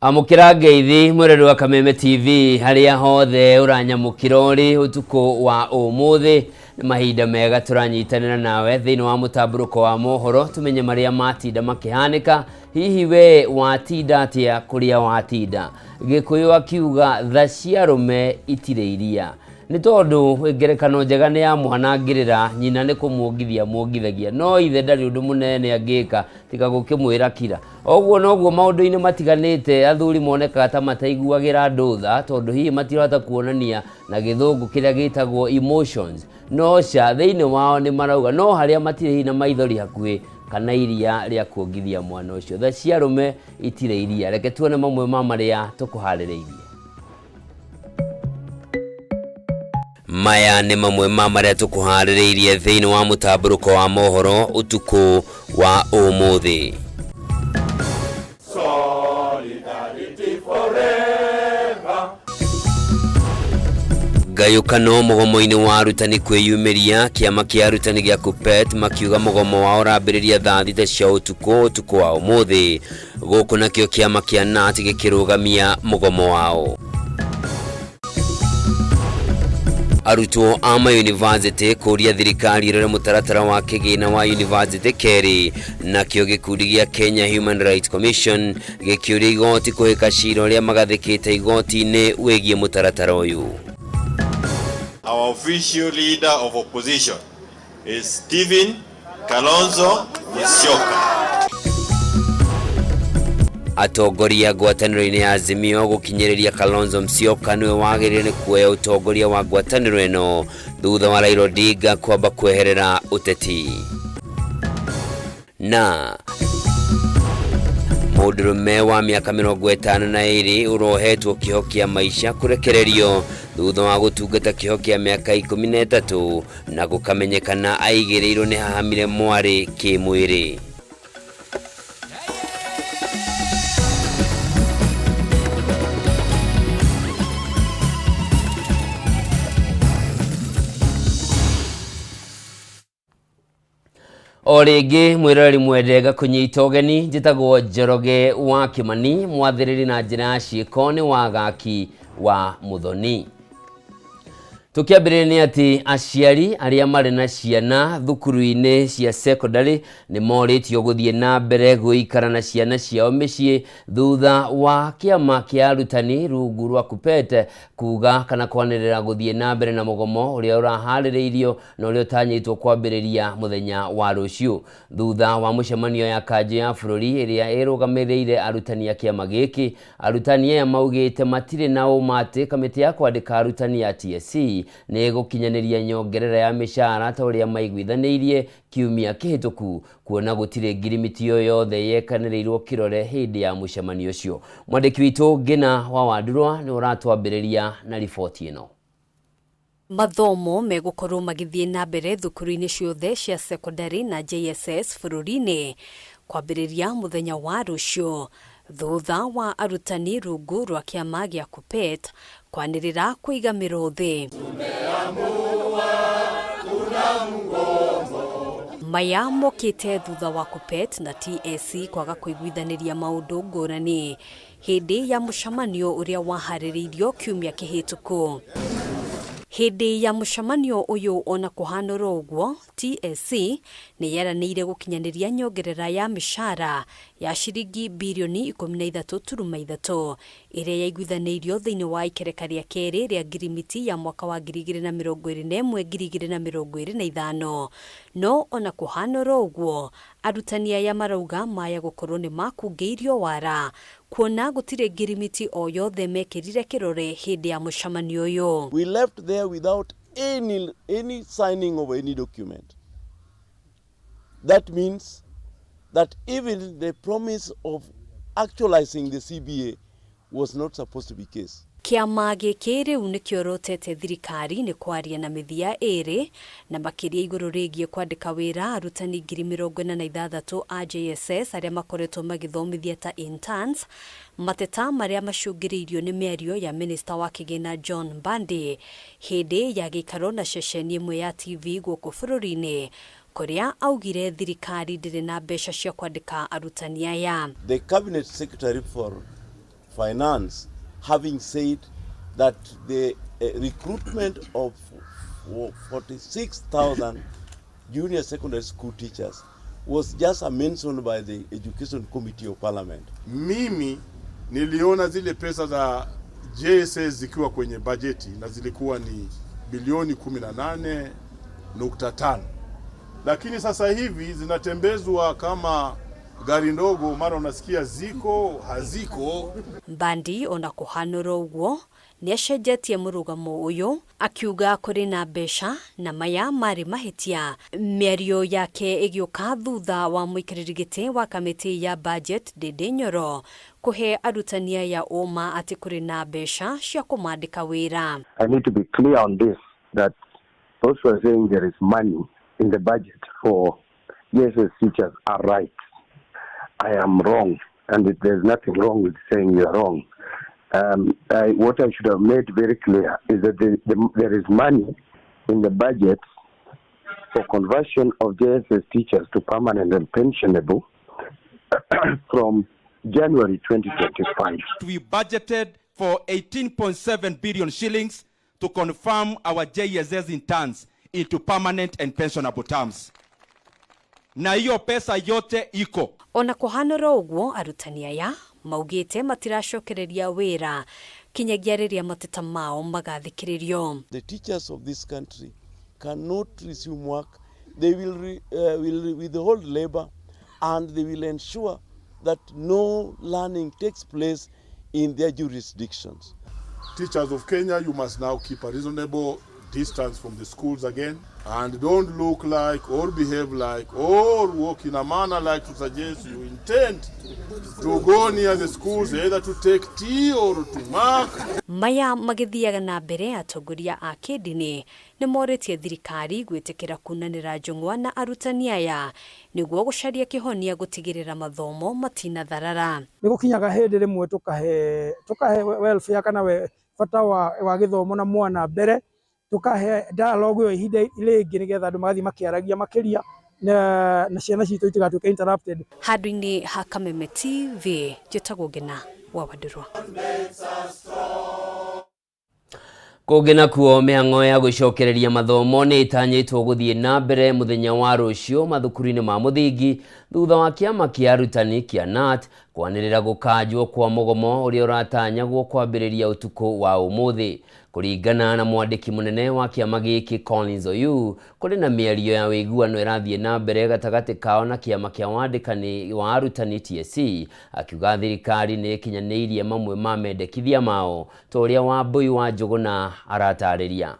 Amũkĩra ngeithi mwĩrori wa Kameme TV harĩa hothe ũranyamũkĩra ũrĩ ũtukũ wa ũmũthĩ. Nĩ mahinda mega tũranyitanĩra nawe thĩinĩ wa mũtambũrũko wa mohoro tũmenye marĩa matinda makĩhanĩka. Hihi we watinda atĩa kũrĩa watinda? Gĩkũyũ akiuga tha cia arũme itirĩ iria. Nĩ tondũ ngerekano njega nĩ ya mwanangĩrĩra, nyina nĩ kũmuongithia amuongithagia, no ithe ndarĩ ũndũ mũnene angĩka tiga gũkĩmwĩra kira. Oguo noguo maũndũ-inĩ matiganĩte athuri monekaga ta mataiguagĩra andũ tha tondũ hihi matirahota kuonania na gĩthũngũ kĩrĩa gĩtagwo emotions. No ca, thĩinĩ wao nĩ marauga no harĩa matirĩ hihi na maithori hakuhĩ kana iria rĩa kuongithia mwana ũcio. Tha cia arũme itirĩ iria. Reke tuone mamwe ma marĩa tũkũharĩrĩirie. Maya nĩ mamwe ma marĩa tũkũharĩrĩirie thĩinĩ wa mũtambũrũko wa mohoro ũtukũ wa ũmũthĩ. Ngayũkano mũgomo-inĩ wa arutani kwĩyumĩria, kĩama kĩa arutani gĩa KUPPET makiuga mũgomo wao ũrambĩrĩria thaa 6 cia ũtukũ ũtukũ wa ũmũthĩ. Gũkũ nakĩo kĩama kĩa KNUT gĩkĩrũgamia mũgomo wao. Arutwo a mayunivasĩtĩ kũria thirikari ĩrore mũtaratara wa kĩgĩna wa yunivasĩtĩ kerĩ, nakĩo gĩkundi gĩa Kenya Human Rights Commission gĩkĩũria igoti kũhĩka cira ũrĩa magathĩkĩte igoti-inĩ wĩgiĩ mũtaratara ũyũ. Our official leader of opposition is Stephen Kalonzo Musyoka. Atongoria ngwatanĩro-inĩ ya Azimio gũkinyĩrĩria Kalonzo Musyoka nĩwe wagĩrĩire nĩ kuoya ũtongoria wa ngwatanĩro ĩno thutha wa Raila Odinga kwamba kweherera ũteti. Na mũndũrũme wa mĩaka 52 ũrohetwo kĩoho kĩa maica kũrekererio thutha wa gũtungata kĩoho kĩa mĩaka 13 na gũkamenyekana aigĩrĩirwo nĩ hahamire mwarĩ kĩmwĩrĩ. O rĩngĩ mwĩroreri mwende ngakũnyita ũgeni, njĩtagwo Njoroge wa Kĩmani, mwathĩrĩri na njĩra ya ciĩko nĩ Wagaki wa Mũthoni. Tũkĩambĩrĩria nĩ atĩ aciari arĩa marĩ na ciana thukuru-inĩ cia cekondarĩ nĩ morĩtio gũthiĩ na mbere gũikara na ciana ciao mĩciĩ thutha wa kĩama kĩa arutani rungu rwa KUPPET kuga kana kwanĩrĩra gũthiĩ na mbere na mũgomo ũrĩa ũraharĩrĩirio na ũrĩa ũtanyĩtwo kwambĩrĩria mũthenya wa rũciũ. Thutha wa mũcemanio ya kanjũ ya bũrũri ĩrĩa ĩrũgamĩrĩire arutani a kĩama gĩkĩ, arutani aya maugĩte matirĩ na ũma atĩ kamĩtĩ ya kwandĩka arutani ya TSC nĩ ĩgũkinyanĩria nyongerera ya mĩcara ta ũrĩa maiguithanĩirie kiumia kĩhĩtũku, kuona gũtirĩ ngirimiti o yothe yekanĩrĩirwo kĩrore hĩndĩ ya mũcemanio ũcio. Mwandĩki witũ Ngĩna wa Wandurwa nĩwe ũratwambĩrĩria na riboti ĩno. Mathomo megũkorwo magĩthiĩ na mbere thukuru-inĩ ciothe cia cekondarĩ na JSS bũrũri-inĩ kwambĩrĩria mũthenya wa rũciũ thutha wa arutani rungu rwa kĩama gĩa KUPPET kwanĩrĩra kũiga mĩro thĩ. Maya mokĩte thutha wa KUPPET na TSC kwaga kũiguithanĩria maũndũ ngũrani Hĩndĩ ya mũcamanio ũrĩa waharĩrĩirio kiumia kĩhĩtũku. Hĩndĩ ya mũcamanio ũyũ ona kũhana oro ũguo, TSC nĩ yeranĩire gũkinyanĩria nyongerera ya mĩcara ya ciringi birioni 13 turuma 3 ĩrĩa yaiguithanĩirio thĩinĩ wa ikereka rĩa kerĩ rĩa ngirimiti ya mwaka wa 2021 2025. No ona kũhana oro ũguo, Arutani aya marauga maya gũkorwo nĩ makungĩirio wara kuona gũtirĩ ngirimiti o yothe mekĩrire kĩrore hĩndĩ ya mũcamanio ũyũ. We left there without any signing of any document. That means that even the promise of actualizing the CBA was not supposed to be case. Kĩama gĩkĩ rĩu nĩkĩorotete thirikari nĩ kwaria na mĩthia ĩrĩ na makĩria igũrũ rĩgiĩ kwandĩka wĩra arutani 46,000 a JSS arĩa makoretwo magĩthomithia ta interns, mateta marĩa macũngĩrĩirio nĩ mĩario ya minista wa kĩgĩna John Mbadi hĩndĩ ya gĩikaro na ceceni ĩmwe ya TV gũkũ bũrũri-inĩ kũrĩa augire thirikari ndĩrĩ na mbeca cia kwandĩka arutani aya. The Cabinet Secretary for Finance having said that the recruitment of 46,000 junior secondary school teachers was just a mention by the Education Committee of Parliament. Mimi niliona zile pesa za JSS zikiwa kwenye bajeti na zilikuwa ni bilioni 18.5, lakini sasa hivi zinatembezwa kama gari ndogo, mara unasikia ziko haziko. Mbadi ona kũhanũra ũguo nĩacenjetie mũrũgamo ũyũ akiuga kũrĩ na mbeca na maya marĩ mahĩtia. Mĩario yake ĩgĩũka thutha wa mũikarĩri gĩtĩ wa kamĩtĩ ya budget Ndindi Nyoro kũhe arutani aya ũma atĩ kũrĩ na mbeca cia kũmandĩka wĩra. I need to be clear on this, that those who are saying there is money in the budget for JSS teachers are right. I am wrong, and there's nothing wrong with saying you are wrong. What I should have made very clear is that there is money in the budget for conversion of JSS teachers to permanent and pensionable from January 2025. We budgeted for 18.7 billion shillings to confirm our JSS interns into permanent and pensionable terms. Na hiyo pesa yote iko. Ona kũhanũra ũguo arutani aya maugĩte matiracokereria wĩra kinyagia rĩrĩa mateta mao magathikĩrĩrio. The teachers of this country cannot resume work. They will withhold labor, and they will ensure that no learning takes place in their jurisdictions. Teachers of Kenya, you must now keep a reasonable distance from the schools again, and don't look like or behave like or walk in a manner like to suggest you intend to go near the schools either to take tea or to mark. Maya magĩthiaga na mbere atongoria a kĩndini nĩ morĩtie thirikari gwĩtĩkĩra kunanĩra njũng'wa na arutani aya nĩguo gũcaria kĩhonia gũtigĩrĩra mathomo matinatharara. Nĩ gũkinyaga hĩndĩ rĩmwe tũkahe welfare kana we bata wa gĩthomo na mwana mbere, tukahe dialogue ĩyo ihinda rĩngĩ nĩgetha andũ magathiĩ makĩaragia makĩria na ciana citũ itigatuĩke interrupted. Handũ-inĩ ha Kameme TV njĩtagwo Ngina wa Wandũrwa. Kũngĩ nakuo mĩhang'o ya gũcokereria mathomo nĩ ĩtanyĩtwo gũthiĩ na mbere mũthenya wa rũciũ mathukuru-inĩ ma mũthingi thutha wa kĩama kĩa arutani kĩa KNUT kwanĩrĩra gũkanjwo kwa mũgomo ũrĩa ũratanyagwo kwambĩrĩria ũtukũ wa ũmũthĩ. Kũringana na mwandĩki mũnene wa kĩama gĩkĩ Collins Oyu, kũrĩ na mĩario ya ũiguano ĩrathiĩ na mbere gatagatĩ kao na kĩama kĩa wandĩkani wa arutani TSC, akiuga thirikari nĩ ĩkinyanĩirie mamwe ma mendekithia mao ta ũrĩa Wambui wa Njũgũna aratarĩria.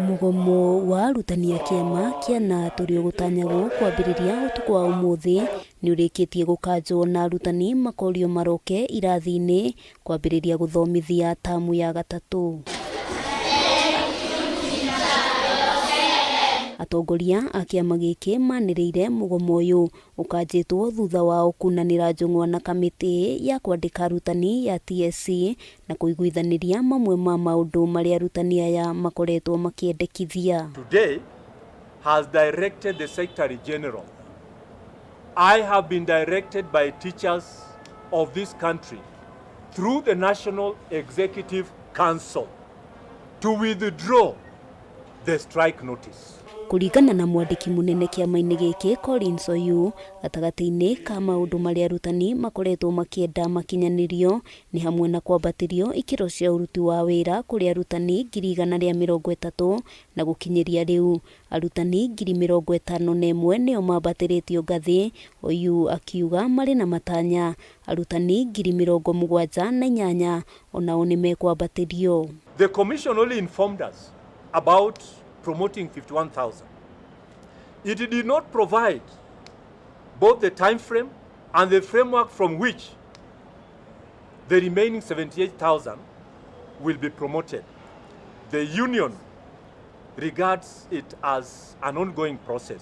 Mũgomo wa arutani a kĩama kĩa KNUT ũrĩa ũgũtanyagwo kwambĩrĩria ũtukũ wa ũmũthĩ nĩ ũrĩkĩtie gũkanjwo na arutani makorio maroke irathi-inĩ kwambĩrĩria gũthomithia tamu ya gatatũ. Atongoria a kĩama gĩkĩ manĩrĩire mũgomo ũyũ ũkanjĩtwo thutha wao kunanĩra njũng'wa na kamĩtĩ ya kwandĩka arutani ya TSC na kũiguithanĩria mamwe ma maũndũ marĩa arutani aya makoretwo makĩendekithia. Today has directed the Secretary General. I have been directed by teachers of this country through the National Executive Council to withdraw the strike notice. Kũringana na mwandĩki mũnene kĩama-inĩ gĩkĩ Collins Oyu, gatagatĩ-inĩ ka maũndũ marĩa arutani makoretwo makĩenda makinyanĩrio nĩ hamwe na kwambatĩrio ikĩro cia ũruti wa wĩra kũrĩ arutani 130,000 na gũkinyĩria rĩu arutani 51,000 nĩo mambatĩrĩtio ngathĩ. Oyu akiuga marĩ na matanya arutani 78,000 onao nĩ mekwambatĩrio. The commission only informed us about promoting 51,000. It did not provide both the time frame and the framework from which the remaining 78,000 will be promoted. The union regards it as an ongoing process.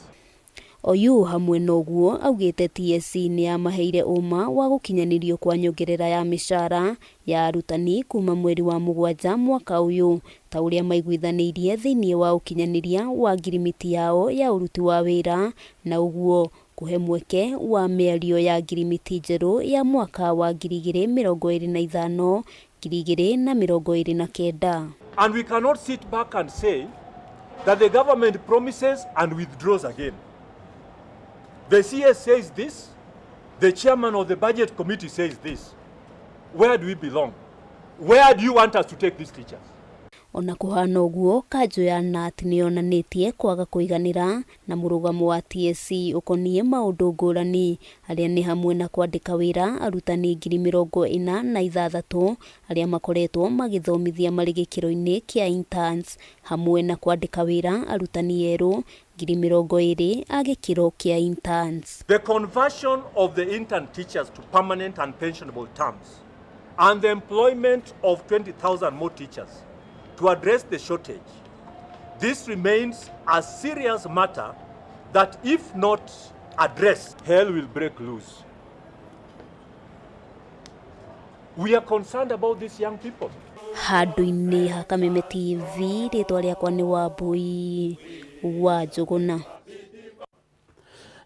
Oyu hamwe noguo augĩte TSC nĩ yamaheire ũma wa gũkinyanĩrio kwa nyongerera ya mĩcara ya arutani kuma mweri wa mũgwanja mwaka ũyũ ta ũrĩa maiguithanĩirie thĩinĩ wa ũkinyanĩria wa ngirimiti yao ya ũruti wa wĩra na ũguo Kũhe mweke wa mĩario ya ngirimiti njerũ ya mwaka wa 2025, 2029. And we cannot sit back and say that the government promises and withdraws again. The CS says this, the chairman of the budget committee says this. Where do we belong? Where do you want us to take these teachers? Ona kũhana ũguo, kanjũ ya KNUT nĩyonanĩtie kwaga kũiganĩra na mũrũgamo wa TSC ũkoniĩ maũndũ ngũrani arĩa nĩ hamwe na kwandĩka wĩra arutani 46,000 arĩa makoretwo magĩthomithia marĩ gĩkĩro-inĩ kĩa interns hamwe na kwandĩka wĩra arutani erũ 20,000 a gĩkĩro kĩa interns. The conversion of the intern teachers to permanent and pensionable terms and the employment of 20,000 more teachers to address the shortage. This remains a serious matter that if not addressed, hell will break loose. We are concerned about these young people. Handũ-inĩ ha Kameme TV, rĩtwa rĩakwa nĩ Wambui wa Njũgũna.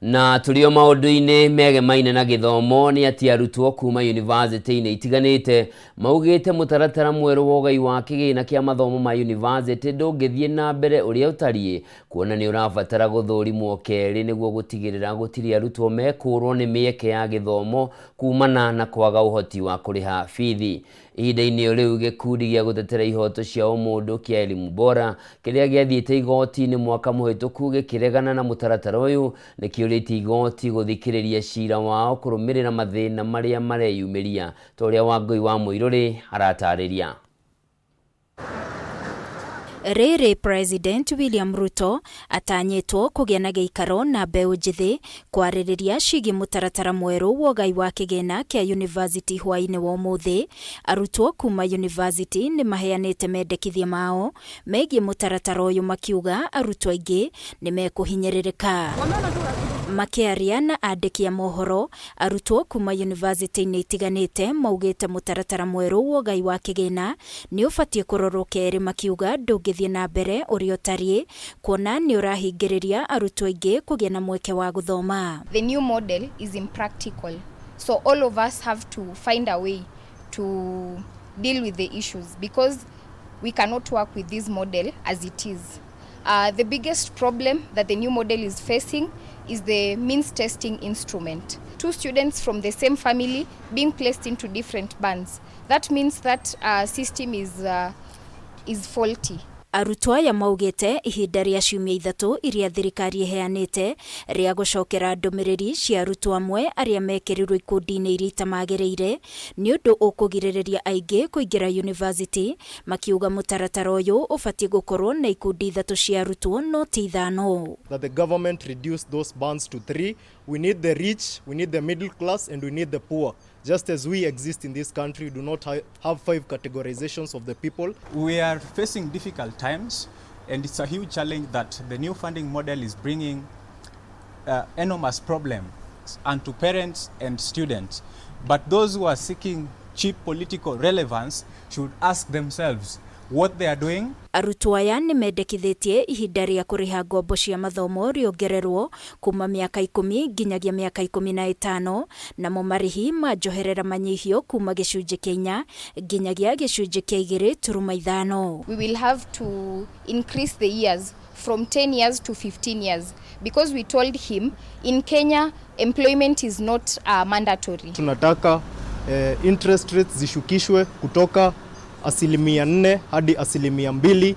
Na tũrĩ o maũndũ-inĩ megemaine na gĩthomo nĩ atĩ arutwo kuma yunivasĩtĩ-inĩ itiganĩte maugĩte mũtaratara mwerũ wa ũgai wa kĩgĩna kĩa mathomo ma yunivasĩtĩ ndũngĩthiĩ na mbere ũrĩa ũtariĩ kuona nĩ ũrabatara gũthũrimwo kerĩ nĩguo gũtigĩrĩra gũtirĩ arutwo mekũrwo nĩ mĩeke ya gĩthomo kumana na kwaga ũhoti wa kũrĩha bithi. Ihinda-inĩ o rĩu gĩkundi gĩa gũtetera ihoto cia ũmũndũ kĩa Elimu Bora kĩrĩa gĩathiĩte igoti-inĩ mwaka mũhĩtũku gĩkĩregana na mũtaratara ũyũ nĩkĩũrĩtie igoti gũthikĩrĩria cira wao kũrũmĩrĩra mathĩna marĩa mareyumĩria ta ũrĩa Wangũi wa Mũirũrĩ aratarĩria. Rĩrĩ President William Ruto atanyĩtwo kũgĩa na gĩikaro na mbeũ njĩthĩ kwarĩrĩria ciĩgiĩ mũtaratara mwerũ wa ũgai wa kĩgĩna kĩa university hwaĩ-inĩ wa ũmũthĩ. Arutwo kuma university nĩ maheanĩte mendekithia mao megiĩ mũtaratara ũyũ makiuga arutwo aingĩ nĩ mekũhinyĩrĩrĩka. Makĩaria na andĩki a mohoro, arutwo kuma university-inĩ itiganĩte maugĩte mũtaratara mwerũ wa ũgai wa kĩgĩna nĩ ũbatiĩ kũrorwo kerĩ makiuga ndũngĩthiĩ na mbere ũrĩa ũtariĩ kuona nĩ ũrahingĩrĩria arutwo aingĩ kũgĩa na mweke wa gũthoma. The new model is impractical, so all of us have to find a way to deal with the issues because we cannot work with this model as it is. The biggest problem that the new model is facing is the means testing instrument. Two students from the same family being placed into different bands. That means that system is faulty. Arutwo aya maugĩte ihinda rĩa ciumia 3 iria thirikari ĩheanĩte rĩa gũcokera ndũmĩrĩri cia arutwo amwe arĩa mekĩrirwo ikundi-inĩ iria itamagĩrĩire nĩ ũndũ ũkũgirĩrĩria aingĩ kũingĩra university makiuga mũtaratara ũyũ ũbatiĩ gũkorwo na ikundi 3 cia arutwo no ti 5. That the government reduce those bands to 3. We need the rich, we need the middle class, and we need the poor. Just as we exist in this country, we do not have 5 categorizations of the people. We are facing difficult times, and it's a huge challenge that the new funding model is bringing enormous problems unto parents and students. But those who are seeking cheap political relevance should ask themselves what they are doing. Arutwo aya nĩ mendekithĩtie ihinda rĩa kũrĩha ngombo cia mathomo rĩongererwo kuma mĩaka 10 nginyagia mĩaka 15 namo marĩhi ma njoherera manyihio kuma gĩcunjĩ kĩa 4 nginyagia gĩcunjĩ kĩa 2.5. We will have to increase the years from 10 years to 15 years because we told him in Kenya employment is not mandatory. Tunataka interest rates zishukishwe kutoka 4% hadi 2.5%.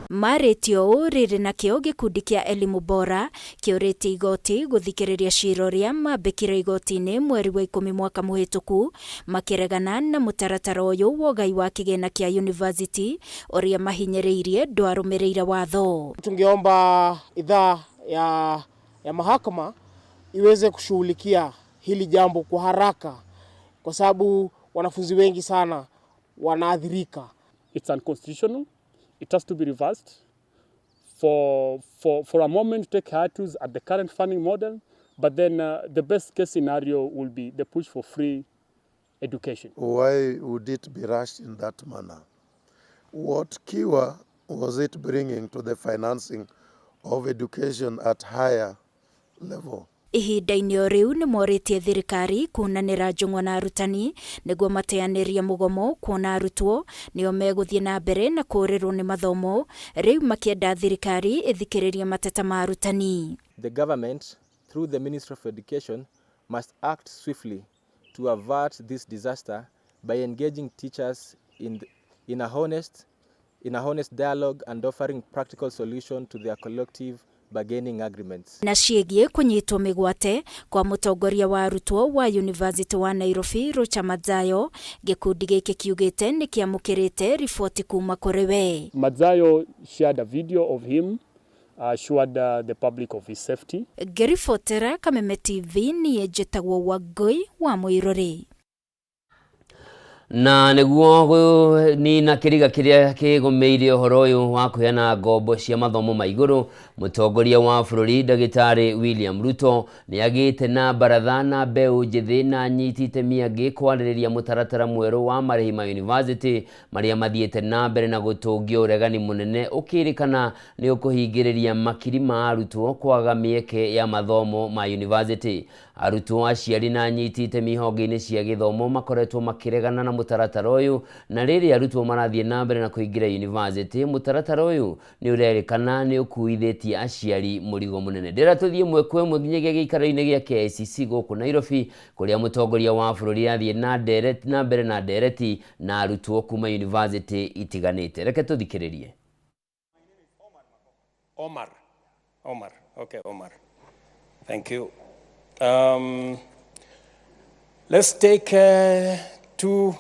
Marĩtio ũũ rĩrĩ nakĩo gĩkundi kĩa Elimu Bora kĩũrĩtie igoti gũthikĩrĩria cira ũrĩa mambĩkire igoti-inĩ mweri wa 10 mwaka mũhĩtũku makĩregana na mũtaratara ũyũ wa ũgai wa kĩgĩna kĩa university ũrĩa mahinyĩrĩirie ndwarũmĩrĩire watho. Tungeomba idhaa ya mahakama iweze kushughulikia hili jambo kwa haraka kwa sababu wanafunzi wengi sana wanaathirika. It's unconstitutional. It has to be reversed. For a moment, take hiatus at the current funding model, but then the best case scenario will be the push for free education. Why would it be rushed in that manner? What cure was it bringing to the financing of education at higher level. Ihinda-inĩ o rĩu nĩ morĩtie thirikari kunanĩra njũng'wa na arutani nĩguo mateanĩrie mũgomo kuona arutwo nĩo megũthiĩ na mbere na kũũrĩrwo nĩ mathomo rĩu makĩenda thirikari ĩthikĩrĩrie mateta ma arutani. The government, through the Ministry of Education, must act swiftly to avert this disaster by engaging teachers in, the, in, a, honest, in a honest dialogue and offering practical solution to their collective bargaining agreements. Na ciĩgiĩ kũnyitwo mĩgwate kwa mũtongoria wa arutwo wa Yunivasĩtĩ wa Nairobi Rocha Madzayo, gĩkundi gĩkĩ kiugĩte nĩ kĩamũkĩrĩte riboti kuma kũrĩ we. Madzayo shared a video of him assured the public of his safety. Ngĩribotera Kameme TV niĩ njĩtagwo Wangũi wa Mũirũrĩ. Na nĩguo kũnina kĩriga kĩrĩa kĩgũmĩire ũhoro ũyũ wa kũheana ngombo cia mathomo ma igũrũ, mũtongoria wa bũrũri ndagĩtarĩ William Ruto nĩ agĩte na baratha na mbeũ njĩthĩ na anyiti itemi angĩ kwarĩrĩria mũtaratara mwerũ wa marĩhi ma yunivasĩtĩ marĩa mathiĩte na mbere na gũtũngio ũregani mũnene ũkĩrĩkana nĩ ũkũhingĩrĩria makiri ma arutwo kwaga mĩeke ya mathomo ma yunivasĩtĩ. Arutwo, aciari na anyiti itemi honge-inĩ cia gĩthomo makoretwo makĩregana na mũtaratara ũyũ, na rĩrĩa arutwo marathiĩ na mbere na kũingĩra yunivasĩtĩ, mũtaratara ũyũ nĩ ũrerĩkana nĩ ũkuithĩtie aciari mũrigo mũnene. Ndĩra tũthiĩ ĩmwe kwa ĩmwe nginyagia gĩikaro-inĩ gĩa KICC gũkũ Nairobi, kũrĩa mũtongoria wa bũrũri athiĩ na ndereti na mbere na ndereti na arutwo kuma yunivasĩtĩ itiganĩte. Reke tũthikĩrĩrie. Omar. Omar. Okay, Omar. Thank you. Let's take two.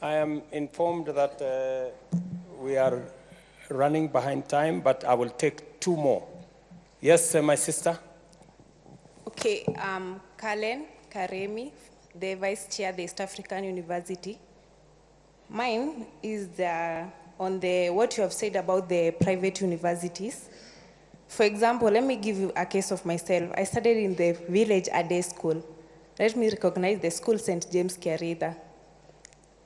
I am informed that we are running behind time, but I will take two more. Yes, my sister. Okay, Kalen Karemi, the Vice Chair of the East African University. Mine is on the what you have said about the private universities. For example, let me give you a case of myself. I studied in the village a day school. Let me recognize the school, St. James Kiarida.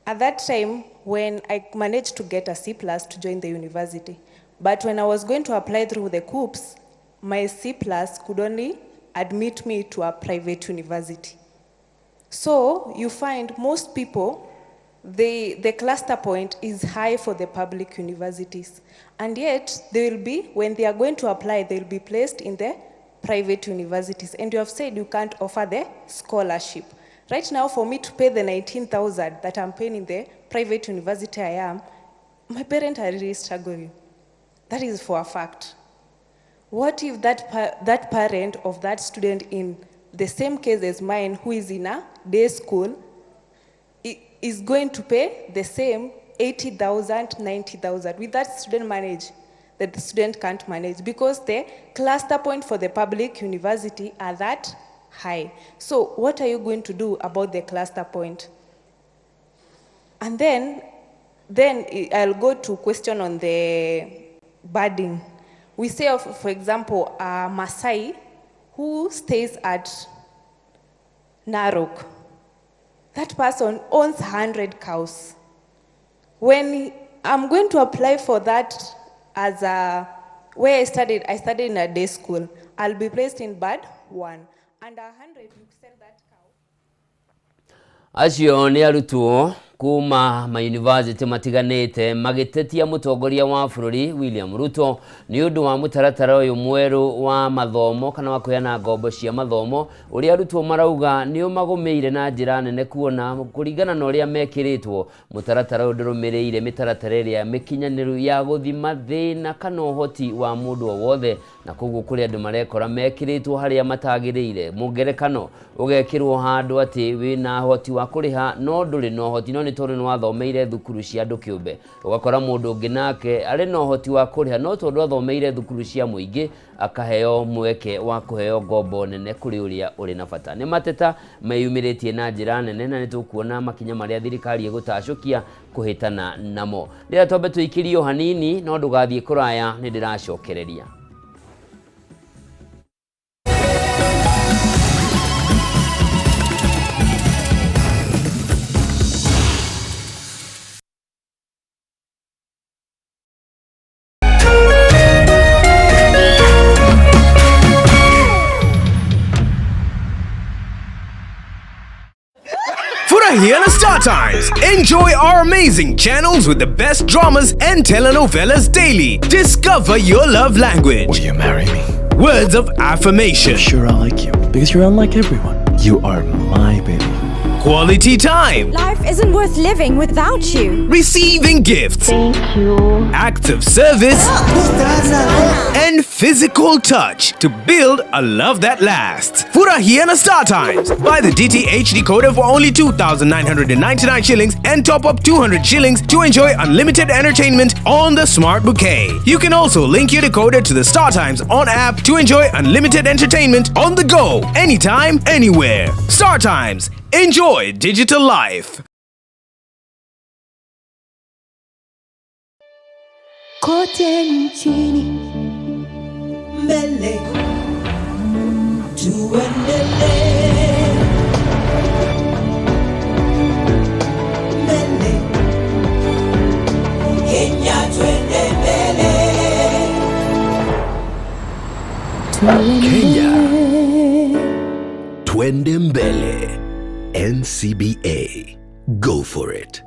At that time, when I managed to get a C plus to join the university, but when I was going to apply through the COOPs, my C plus could only admit me to a private university. So you find most people, the cluster point is high for the public universities. And yet, they will be, when they are going to apply, they will be placed in the private universities. And you have said you can't offer the scholarship. Right now, for me to pay the 19,000 that I'm paying in the private university I am, my parents are really struggling. That is for a fact. What if that parent of that student in the same case as mine, who is in a day school, is going to pay the same 80,000, 90,000? With that student manage, that the student can't manage because the cluster point for the public university are that high. So what are you going to do about the cluster point? And then I'll go to question on the budding. We say, of, for example, a Maasai who stays at Narok. That person owns 100 cows. When I'm going to apply for that as a, where I studied in a day school. I'll be placed in band 1. And 100, you sell that cow. Acio nĩ arutwo kuma ma university matiganĩte magĩtetia mũtongoria wa bũrũri William Ruto nĩ ũndũ wa mũtaratara ũyũ mwerũ wa mathomo kana wa kũheana ngombo cia mathomo ũrĩa arutwo marauga nĩ ũmagũmĩire na njĩra nene kuona kũringana na ũrĩa mekĩrĩtwo mũtaratara ũyũ ndũrũmĩrĩire mĩtaratara ĩrĩa mĩkinyanĩru ya gũthima thĩna kana ũhoti wa mũndũ o wothe na koguo kũrĩ andũ marekora mekĩrĩtwo harĩa matagĩrĩire. Mũngerekano ũgekĩrwo handũ atĩ wĩna ũhoti wa kũrĩha no ndũrĩ na ũhoti no nĩ tondũ nĩ wathomeire thukuru cia andũ kĩũmbe, ũgakora mũndũ ũngĩ nake arĩ na ũhoti wa kũrĩha no tondũ athomeire thukuru cia mũingĩ akaheo mweke wa kũheo ngombo nene kũrĩ ũrĩa ũrĩ na bata. Nĩ mateta meyumĩrĩtie na njĩra nene na nĩ tũkuona makinya marĩa thirikari ĩgũtacũkia kũhĩtana namo. Rĩrĩa twambe tũikĩrio hanini no ndũgathiĩ kũraya nĩ ndĩracokereria. Furahia na Star Times. Enjoy our amazing channels with the best dramas and telenovelas daily. Discover your love language. Will you marry me? Words of affirmation. I'm sure I like you because you're unlike everyone. You are my baby. Quality time. Life isn't worth living without you. Receiving gifts. Thank you. Acts of service. And physical touch to build a love that lasts. Furahia na Star Times. Buy the DTH decoder for only 2,999 shillings and top up 200 shillings to enjoy unlimited entertainment on the Smart Bouquet. You can also link your decoder to the Star Times on app to enjoy unlimited entertainment on the go, anytime, anywhere. Star Times. Enjoy digital life. Kote nchini mbele tuendelee mbele Kenya twende mbele. Kenya Twende Mbele. NCBA. Go for it.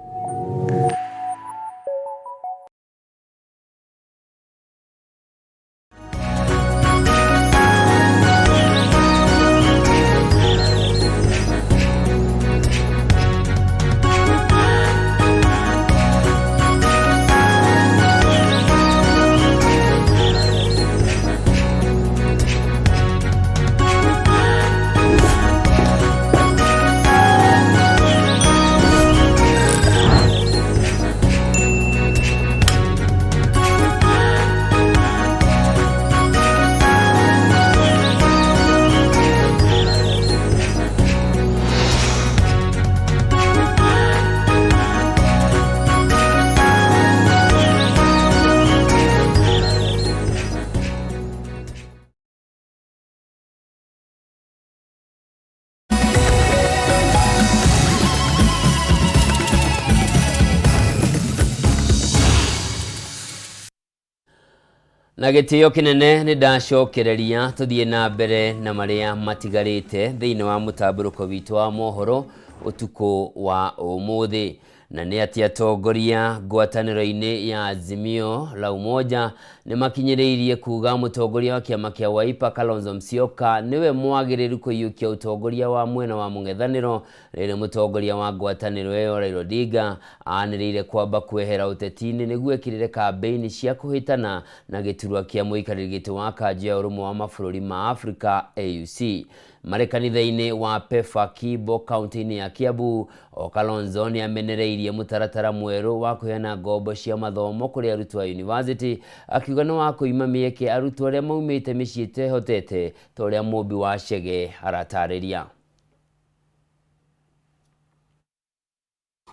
Na gĩtĩo kĩnene nĩ ndacokereria tũthiĩ na mbere na marĩa matigarĩte thĩinĩ wa mũtambũrũko witũ wa mohoro ũtukũ wa ũmũthĩ. Na nĩ atĩ atongoria ngwatanĩro-inĩ ya Azimio la Umoja nĩ makinyĩrĩirie kuga mũtongoria wa kĩama kĩa Wiper Kalonzo Musyoka nĩwe mwagĩrĩru kũiyũkia ũtongoria wa mwena wa mũng'ethanĩro rĩrĩ mũtongoria wa ngwatanĩro ĩyo Raila Odinga anĩrĩire kwamba kwehera ũteti-inĩ nĩguo ekĩrĩre kambĩini cia kũhĩtana na gĩturwa kĩa mũikarĩri gĩtĩ wa kanjũ ya ũrũmwe wa mabũrũri ma Afrika AUC. Marĩ kanitha-inĩ wa Pefa Kibo kaunti-inĩ ya Kiambu, o Kalonzo nĩ amenereirie mũtaratara mwerũ wa kũheana ngombo cia mathomo kũrĩ arutwo a university, akiuga nĩ wa kũima mĩeke arutwo arĩa maumĩte mĩciĩ ĩtehotete ta ũrĩa Mũmbi wa Chege aratarĩria.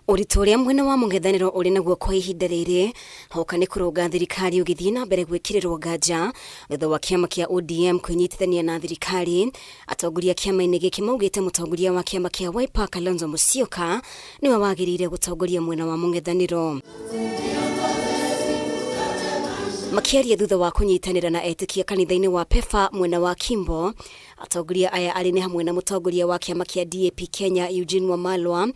Ũritũ ũrĩa mwena wa mũng'ethanĩro ũrĩ naguo kwa ihinda rĩrĩ hoka nĩ kũrũnga thirikari ũgĩthiĩ na mbere gwĩkĩrĩrwo nganja thutha wa kĩama kĩa ODM kwĩnyitithania na thirikari. Atongoria kĩama-inĩ gĩkĩ maugĩte mũtongoria wa kĩama kĩa Wiper Kalonzo Musyoka nĩwe wagĩrĩire gũtongoria mwena wa mũng'ethanĩro. Makĩaria thutha wa kũnyitanĩra na etĩkia kanitha-inĩ wa Pefa mwena wa Kimbo, atongoria aya arĩ nĩ hamwe na mũtongoria wa kĩama kĩa DAP Kenya Eugene Wamalwa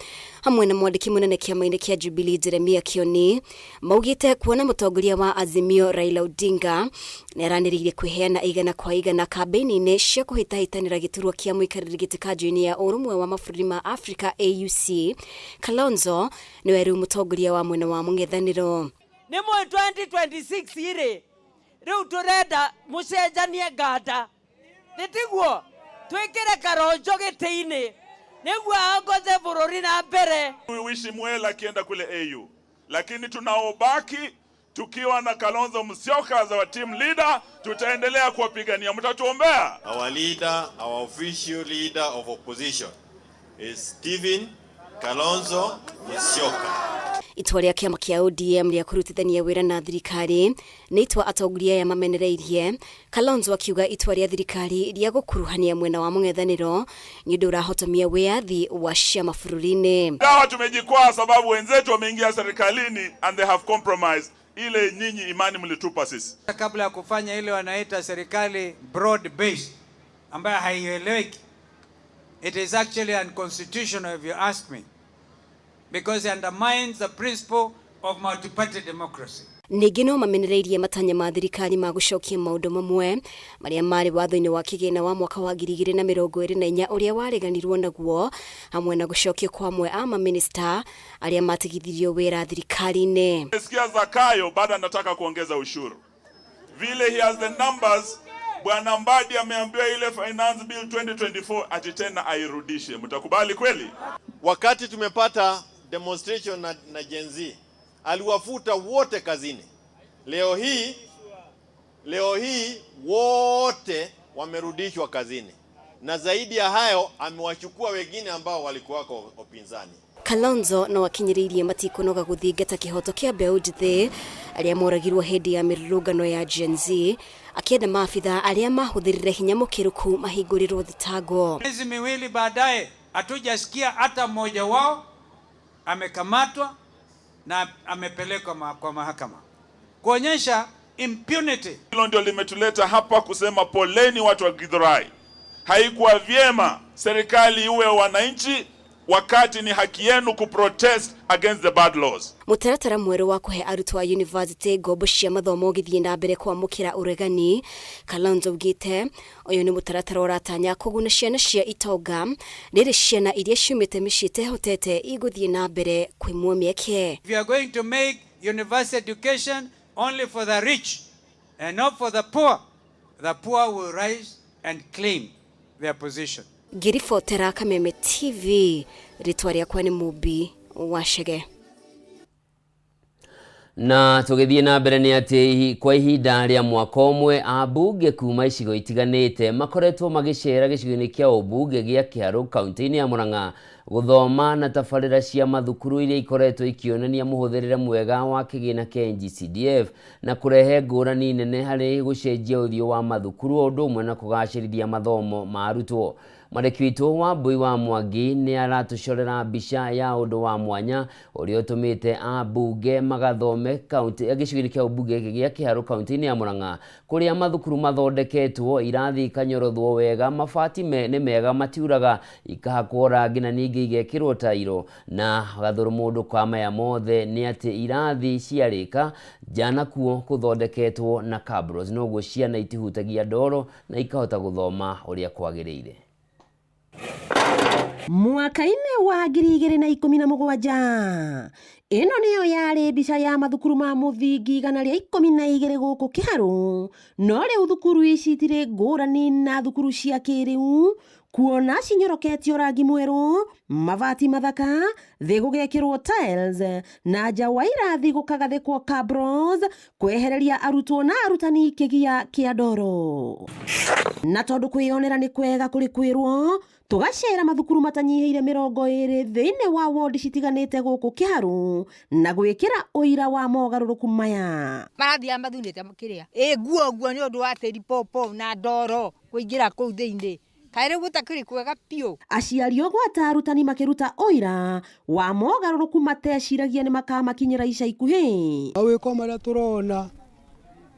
hamwe na mwandĩki mũnene kĩama-inĩ kĩa Jubilee Jeremiah Kioni, maugĩte kuona mũtongoria wa Azimio Raila Odinga nĩ aranĩrĩire kwĩheana igana kwa igana kambĩini-inĩ cia kũhĩtahĩtanĩra gĩturwa kĩa mũikarĩri gĩtĩ kanjũ-inĩ ya ũrũmwe wa mabũrũri ma Afrika AUC. Kalonzo nĩwe rĩu mũtongoria wa mwena wa mũng'ethanĩro. Nĩ mwĩ 2026 rĩ rĩu tũrenda mũcenjanie nganda nĩ tiguo twĩkĩre Kalonzo gĩtĩ-inĩ nĩguo aongoze bũrũri na mbere. We wish him well akienda kule AU, lakini tunaobaki tukiwa na Kalonzo Musyoka as our team leader, tutaendelea kuwapigania. Mtatuombea. Our leader, our official leader of opposition is Stephen Kalonzo Musyoka. Itua rĩa kĩama kĩa ODM rĩa kũrutithania wĩra na thirikari nĩ itua atongoria aya mamenereirie. Kalonzo akiuga itua rĩa thirikari rĩa gũkuruhania mwena wa mũng'ethanĩro nĩ ũndũ ũrahotomia wĩyathi wa ciama bũrũri-inĩ. Dawa tumejikwaa sababu wenzetu wameingia serikalini and they have compromised ile nyinyi imani mlitupa sisi. Kabla ya kufanya ile wanaita serikali broad based ambayo haieleweki, it is actually unconstitutional if you ask me. because it undermines the principle of multi-party democracy. Ningĩ no mamenereirie matanya ma thirikari ma gũcokia maũndũ mamwe marĩa marĩ watho-inĩ wa kĩgĩna wa mwaka wa 2024 ũrĩa wareganirwo naguo, hamwe na gũcokio kwa amwe a mamĩnĩsta arĩa matigithirio wĩra thirikari-inĩ. Sikia Zakayo bado anataka kuongeza ushuru. Vile he has the numbers, Bwana Mbadi ameambiwa ile Finance Bill 2024 ati tena airudishe. Mtakubali kweli? Wakati tumepata demonstration na Gen Z, aliwafuta wote kazini. Leo hii wote wamerudishwa kazini, na zaidi ya hayo amewachukua wengine ambao walikuwako upinzani. Kalonzo no akinyĩrĩirie matikũnoga gũthingata kĩhoto kĩa mbeũ njĩthĩ arĩa moragirwo hĩndĩ ya mĩrũrũngano ya Gen Z, akĩenda maabitha arĩa mahũthĩrire hinya mũkĩrũku mahingũrĩrwo thitango. Miezi 2 baadaye hatujasikia hata mmoja wao amekamatwa na amepelekwa kwa mahakama, kuonyesha impunity. Hilo ndio limetuleta hapa kusema poleni watu wa Githurai. Haikuwa vyema serikali iwe wananchi wakati ni haki yenu kuprotest against the bad laws. Mũtaratara mwerũ wa kũhe arutwo a yunivasĩtĩ ngombo cia mathomo ũgĩthiĩ na mbere kwamũkĩra ũregani, Kalonzo augĩte ũyũ nĩ mũtaratara ũratanya kũguna ciana cia itonga, rĩrĩ ciana iria ciumĩte mĩciĩ ĩtehotete igũthiĩ na mbere kwĩmwo mĩeke. If you are going to make university education only for the rich and not for the poor, the poor will rise and claim their position. Ngĩribotera Kameme TV, rĩtwa rĩakwa nĩ Mumbi Wacege. Na tũgĩthiĩ na mbere nĩ atĩ kwa ihinda rĩa mwaka ũmwe ambunge kuma icigo itiganĩte makoretwo magĩcera gĩcigo-inĩ kĩa ũmbunge gĩa Kĩharũ kaunti-inĩ ya Murang'a gũthoma na tabarĩra cia mathukuru iria ikoretwo ikĩonania mũhũthĩrĩre mwega wa kĩgĩna kĩa NGCDF na kũrehe ngũrani nene harĩ gũcenjia ũthiũ wa mathukuru o ũndũ ũmwe na kũgacĩrithia mathomo ma arutwo. Mwandĩki witũ Wambui wa Mwangi nĩ aratũcorera mbica ya ũndũ wa mwanya ũrĩa ũtũmĩte ambunge magathome kaunti gĩcigo-inĩ kĩa ũmbunge gĩa Kĩharũ kaunti-inĩ ya Murang'a, kũrĩa mathukuru mathondeketwo, irathi ikanyorothwo wega, mabati nĩ mega matiuraga, ikahakwo rangi na ningĩ igekĩrwo tairo, na gathũrũ mũndũ kwa maya mothe nĩ atĩ irathi ciarĩka nja nakuo kũthondeketwo na cabros, noguo ciana itihutagia ndoro na ikahota gũthoma ũrĩa kwagĩrĩire. Mwaka-inĩ wa 2017, ĩno nĩyo yarĩ mbica ya mathukuru ma mũthingi 112 gũkũ Kĩharũ. No rĩu thukuru ici itirĩ ngũrani na thukuru cia kĩrĩu, kuona cinyoroketio rangi mwerũ, mabati mathaka, thĩ gũgekĩrwo tiles na nja wa irathi gũkagathĩkwo cabros kwehereria arutwo na arutani kĩgia kĩa ndoro. Na tondũ kwĩyonera nĩ kwega kũrĩ kwĩrwo, tũgacera mathukuru matanyihĩire 20 thĩinĩ wa wondi citiganĩte gũkũ Kĩharũ na gwĩkĩra ũira wa mogarũrũku maya. Marathiaga mathunĩte kĩrĩa ĩ nguo nguo nĩ ũndũ wa tĩri popo na ndoro kũingĩra kũu thĩinĩ. Kaĩ rĩu gũtakĩrĩ kwega biũ. Aciari ogwata arutani makĩruta ũira wa mogarũrũku mateciragia nĩ makamakinyĩra ica ikuhĩ. Mawĩko marĩa tũrona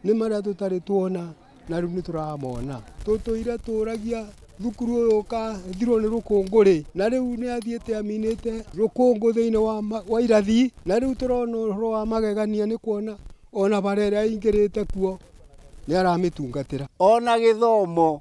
nĩ marĩa tũtarĩ tuona na rĩu nĩ tũramona. Tũtũire tũragia thukuru ũyũ ũkathirwo nĩ rũkũngũ rĩ, na rĩu nĩ athiĩte aminĩte rũkũngũ thĩinĩ wa irathi, na rĩu tũrona ũhoro wa magegania nĩ kuona ona bara ĩrĩa aingĩrĩte kuo nĩ aramĩtungatĩra. Ona gĩthomo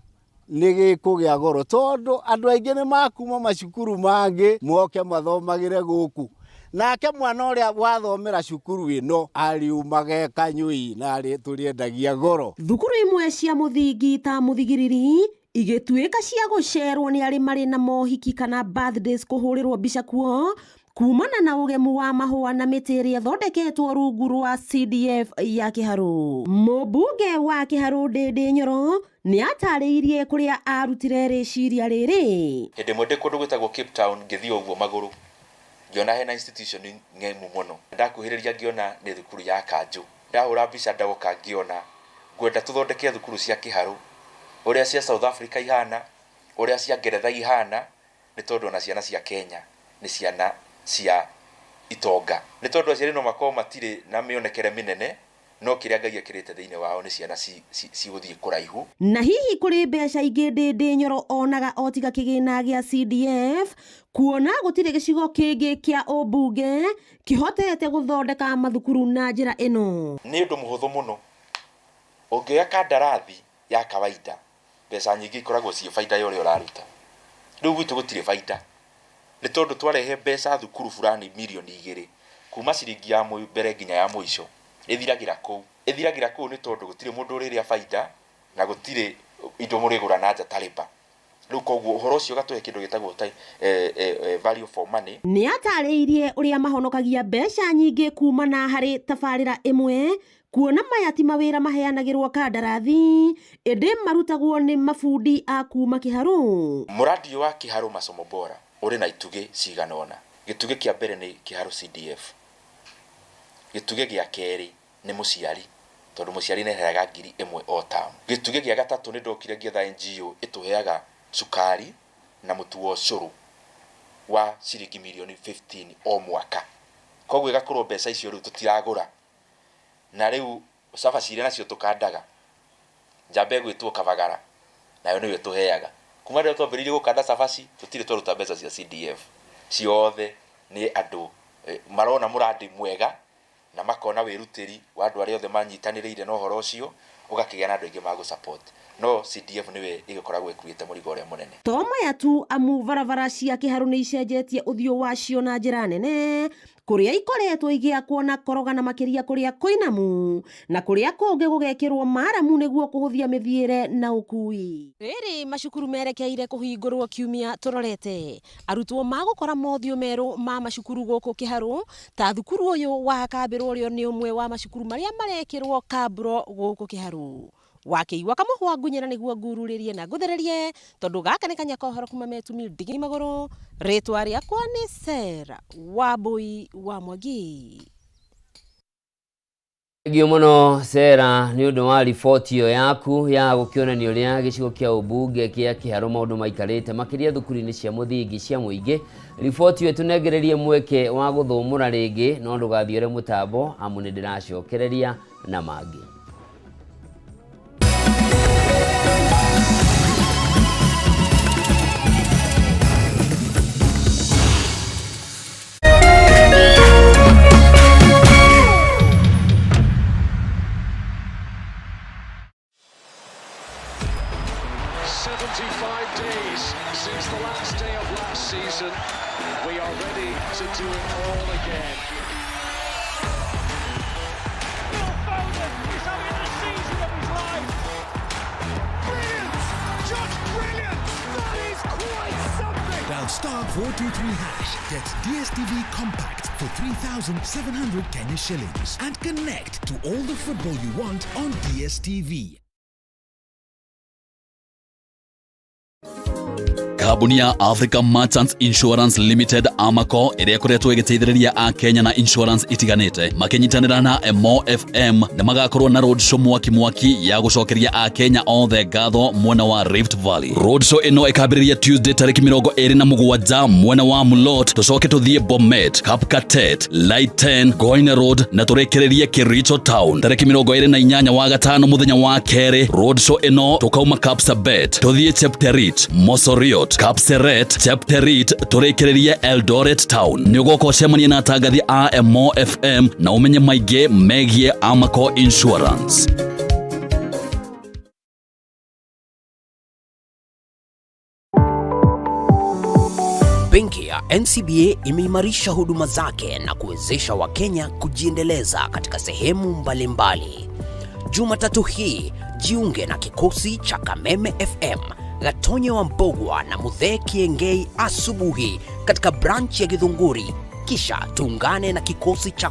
nĩ gĩkũgĩa goro tondũ andũ aingĩ nĩ makuma macukuru mangĩ moke mathomagĩre gũkũ, nake mwana ũrĩa wathomera cukuru ĩno ariumaga e kanyũi na tũrĩendagia goro. Thukuru imwe cia mũthingi ta Mũthigiriri igĩtuĩka cia gũcerwo nĩ arĩ marĩ na mohiki kana birthdays kũhũrĩrwo mbica kuo kumana na ũgemu wa mahũa na mĩtĩ ĩrĩa ĩthondeketwo rungu rwa CDF ya Kĩharũ. Mũmbunge wa Kĩharũ Ndĩndĩ Nyoro nĩ atarĩirie kũrĩa arutire rĩciria rĩrĩ. Hĩndĩ ĩmwe ndĩ kũndũ gwĩtagwo Cape Town, ngĩthiĩ ũguo magũrũ ngĩona hena institution ng'emu mũno. Ndakuhĩrĩria ngĩona nĩ thukuru ya kanjũ. Ndahũra mbica ndoka ngĩona ngwenda tũthondeke thukuru cia Kĩharũ ũrĩa cia South Africa ihana, ũrĩa cia Ngeretha ihana, nĩ tondũ ona ciana cia Kenya nĩ ciana cia itonga, nĩ tondũ aciari no makorwo matirĩ na mĩonekere mĩnene. No kĩrĩa Ngai ekĩrĩte thĩinĩ wao nĩ ciana cigũthiĩ kũraihu. Na hihi kũrĩ mbeca ingĩ Ndindi Nyoro onaga o tiga kĩgĩna gĩa CDF kuona gũtirĩ gĩcigo kĩngĩ kĩa ũmbunge kĩhotete gũthondeka mathukuru na njĩra ĩno? Nĩ ũndũ mũhũthũ mũno. Ũngĩoya kandarathi ya kawaida, mbeca nyingĩ ikoragwo ciĩ baida ya ũrĩa ũraruta. Rĩu gwitũ gũtirĩ baida, nĩ tondũ twarehe mbeca thukuru fulani 2 mirioni, kuma ciringi ya mbere nginya ya mũico ĩthiragĩra kũu. Ĩthiragĩra kũu nĩ tondũ gũtirĩ mũndũ ũrĩrĩa baida na gũtirĩ indo mũrĩgũra na nja ta labour. Rĩu koguo ũhoro ũcio ũgatũhe kĩndũ gĩtagwo value for money. Nĩ atarĩirie ũrĩa mahonokagia mbeca nyingĩ kumana harĩ tabarĩra ĩmwe, kuona maya ti mawĩra maheanagĩrwo kandarathi ĩndĩ marutagwo nĩ mabundi a kuma Kĩharũ. Mũradi ũyũ wa Kĩharũ Masomo Bora ũrĩ na itugĩ cigana ũna. Gĩtugĩ kĩa mbere nĩ Kĩharũ CDF. Gĩtugĩ gĩa kerĩ nĩ mũciari, tondũ mũciari nĩ aheaga 1000 o tamu. Gĩtugĩ gĩa gatatũ, nĩ ndokire ngĩetha NGO ĩtũheaga cukari na mũtu wa ũcũrũ wa ciringi mirioni 15 o mwaka. Koguo ĩgakorwo mbeca icio rĩu tũtiragũra. Na rĩu cabaci iria nacio tũkandaga, njamba ĩgwĩtwo Kabagara nayo nĩyo ĩtũheaga. Kuma rĩrĩa twambĩrĩirie gũkanda cabaci, tũtirĩ twaruta mbeca cia CDF. Ciothe nĩ andũ marona mũrandi mwega na makona wĩrutĩri wa andũ arĩa othe manyitanĩrĩire na ũhoro ũcio, ũgakĩgĩa na andũ aingĩ ma gũ-support. No CDF nĩwe ĩgĩkoragwo ĩkuĩte mũrigo ũrĩa mũnene. To maya tu, amu barabara cia Kĩharũ nĩ icenjetie ũthiũ wacio na njĩra nene, kũrĩa ikoretwo igĩakwo na koroga na makĩria kũrĩa kũinamu na kũrĩa kũngĩ gũgekĩrwo maramu nĩguo kũhũthia mĩthiĩre na ũkui. Rĩrĩ macukuru merekeire kũhingũrwo kiumia tũrorete, arutwo magũkora mothiũ merũ ma macukuru gũkũ Kĩharũ, ta thukuru ũyũ wa Kambĩrwo ũrĩa nĩ ũmwe wa macukuru marĩa marekĩrwo kamburo gũkũ Kĩharũ. Wakĩigua kamũhwa ngunyĩra nĩguo ngururĩrie na ngũthererie, tondũ gaka nĩ kanya kohoro kuma metumi ndigi magũrũ. Rĩtwa rĩakwa nĩ Sarah Wambui wa Mwangi. Thengiũ mũno Sera nĩ ũndũ wa riboti ĩyo yaku ya gũkĩonania ũrĩa gĩcigo kĩa ũmbunge kĩa Kĩharũ maũndũ maikarĩte, makĩria thukuru-inĩ cia mũthingi cia mũingĩ. Riboti ĩyo ĩtũnengererie mweke wa gũthũmũra rĩngĩ, no ndũgathiore mũtambo amu nĩ ndĩracokereria na mangĩ. 75 days since the last day of last season. We are ready to do it all again. Phil Foden is having the season of his life. Brilliant! Just brilliant! That is quite something! Dial *423#, get DSTV Compact for 3,700 Kenya shillings and connect to all the football you want on DSTV. Kambuni ya Africa Merchants Insurance Limited, Amaco, ĩrĩa ĩkoretwo ĩgĩteithĩrĩria a Kenya na insurance itiganĩte, makĩnyitanĩra na Emo FM nĩ magakorwo na roadshow mwaki mwaki ya gũcokeria a Kenya othe ngatho mwena wa Rift Valley. Roadshow ĩno ĩkambĩrĩria Tuesday tarĩki 27 mwena wa Mulot, tũcoke tũthiĩ Bomet, Kapkatet, Litein, Goine Road na tũrĩkĩrĩrie Kericho Town. Tarĩki 28 wa gatano, mũthenya wa kerĩ, roadshow ĩno tũkauma Kapsabet tũthiĩ Chepterit, Mosoriot, Kapseret, Chepterit, tũrĩkĩrĩrie Eldoret Town. Nĩ ũgoka ũcemanie na atangathi a Emo FM na ũmenye maingĩ megiĩ Amaco Insurance. Benki ya NCBA imeimarisha huduma zake na kuwezesha Wakenya kujiendeleza katika sehemu mbalimbali. Jumatatu hii jiunge na kikosi cha Kameme FM, Gatonye wa Mbogwa na Muthee Kiengei asubuhi katika branch ya Githunguri, kisha tuungane na kikosi cha